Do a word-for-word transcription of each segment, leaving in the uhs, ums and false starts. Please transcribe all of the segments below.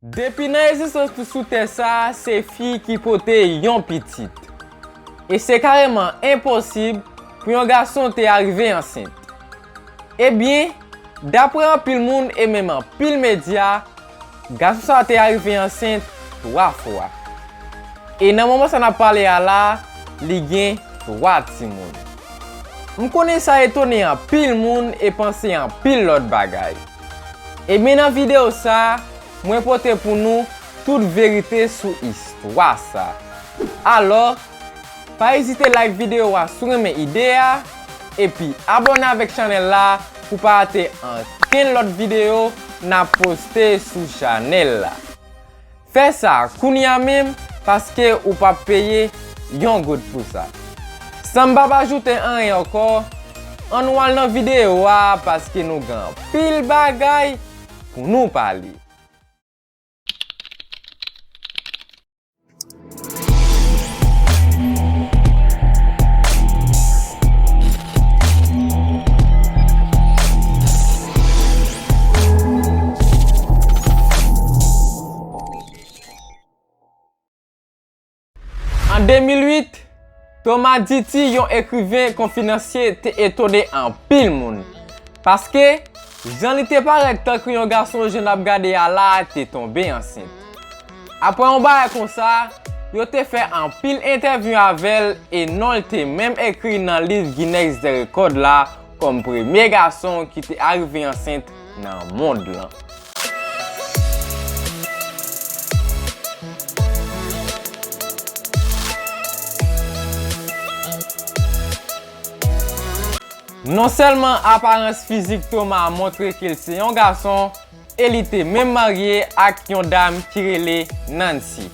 Depi nan egzistans nou sou tè sa a, se fi ki pote yon pitit. E se kareman enposib pou yon gason te arive ansent. Ebyen, dapre anpil moun e menm anpil medya, gason sa a te arive ansent twa fwa. E nan moman sa n ap pale a la, li gen twa timoun. M konnen sa etone anpil moun e panse anpil lòt bagay. Ebyen, nan videyo sa a, mwen pote pou nou tout verite sou istwa sa. Alò, pa ezite like videyo a si w renmen ide a, epi abòne avèk chanèl la pou pa rate ankenn lòt videyo n ap poste sou chanèl la. Fè sa kounye a menm, paske ou p ap peye yon goud pou sa. San m p ap ajoute anyen ankò, ann nou al nan videyo a, paske nou gen anpil bagay pou nou pale. An de mil uit, Thomas Dutty, yon ekriven konfidansye, te etone anpil moun. Paske, jan li te parèt tankou yon gason jan n ap gade a la a te tonbe ansent. Apre yon bagay konsa, yo te fè anpil entèvyou avè l e non l te menm ekri nan liv Guinness des Records la kòm premye gason ki te arive ansent nan mond lan. Non sèlman aparans fizik Thomas montre ke l se yon gason, e li te menm marye ak yon dam ki rele Nancy.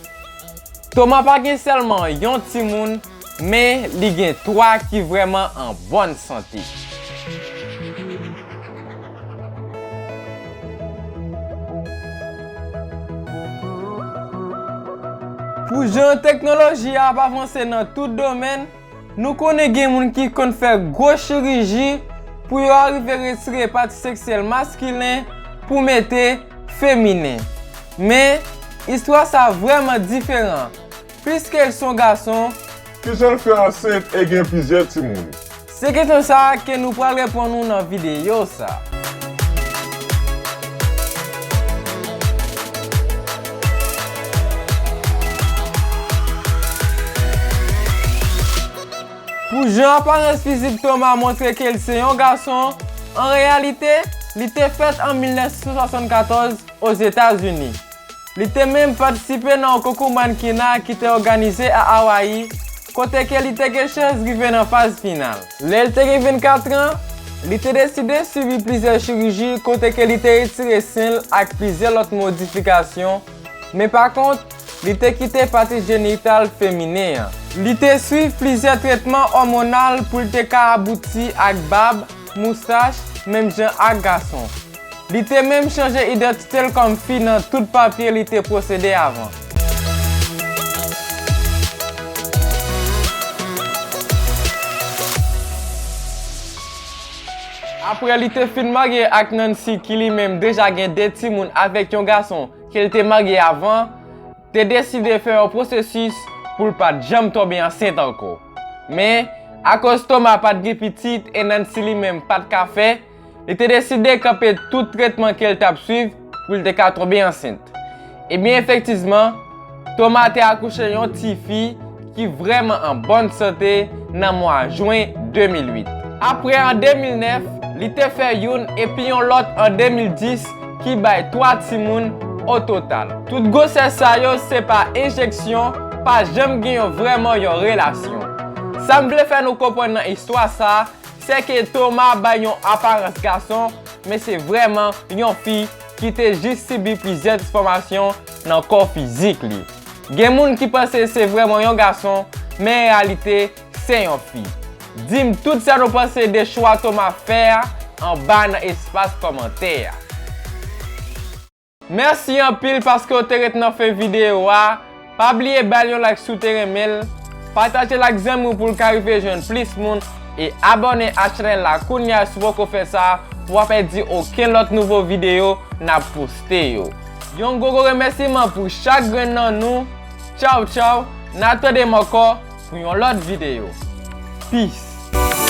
Thomas pa gen sèlman yon timoun, men li gen twa ki vrèman an bòn sante. Pou jan teknoloji a ap avanse nan tout domèn, nou konnen gen moun ki konn fè gwo chiriji pou yo arive retire pati seksyèl maskilen pou mete feminen. Men, istwa sa vrèman diferan. Piske l se yon gason, kijan l fè ansent e gen plizyè timoun? Se kesyon sa a ke nou pral reponn ou nan videyo sa. Pou jan aparans fizik Thomas montre ke l se yon gason, an reyalite, li te fèt an mil nèf san swasannkatòz Ozetazini. Li te menm patisipe nan yon konkou mannkena ki te òganize a Awayi, kote ke li te gen chans rive nan faz final. Lè l te gen vennkat an, li te deside sibi plizyè chiriji kote ke li te retire sen l ak plizyè lòt modifikasyon, men pa kont, li te kite pati jenital feminen an. Li te swiv plizyè tretman òmonal pou l te ka abouti ak bab, moustach, menm jan ak gason. Li te menm chanje idantite l kòm fi nan tout papye li te posede avan. Apre li te fin marye ak Nancy ki li menm deja gen de timoun avèk yon gason ke l te marye avan, te deside fè yon pwosesis pou l pa t janm tonbe ansent ankò. Men, akoz Thomas pa t gen pitit e Nancy li menm pa t ka fè, li te deside kanpe tout tretman ke l t ap swiv pou l te ka tonbe ansent. Ebyen, efektivman, Thomas te akouche yon tifi ki vrèman an bòn sante nan mwa jen de mil uit. Apre, an de mil nèf, li te fè youn epi yon lòt an de mil dis ki bay twa timoun ototal. Tout gwosès sa yo se pa enjeksyon, pa janm gen yon vrèman yon relasyon. Sa m vle fè nou konprann nan istwa sa, se ke Thomas bay yon aparans gason, men se vrèman yon fi ki te jis sibi plizyè transfòmasyon nan kò fizik li. Gen moun ki panse se vrèman yon gason, men an reyalite, se yon fi. Di m tout sa nou panse de chwa Thomas fè a anba nan espas kòmantè a. Mèsi anpil paske w te ret nan fen videyo a. Pa bliye ba l yon like si w te renmen l. Pataje l ak zanmi w pou l ka rive jwenn plis moun. E abòne a chanèl la kounye a si w poko fè sa, pou w pa pèdi okenn lòt nouvo videyo n ap poste yo. Yon gwo gwo remèsiman pou chak grenn nan nou. Tchaw tchaw, n a tande m ankò pou yon lòt videyo. Peace.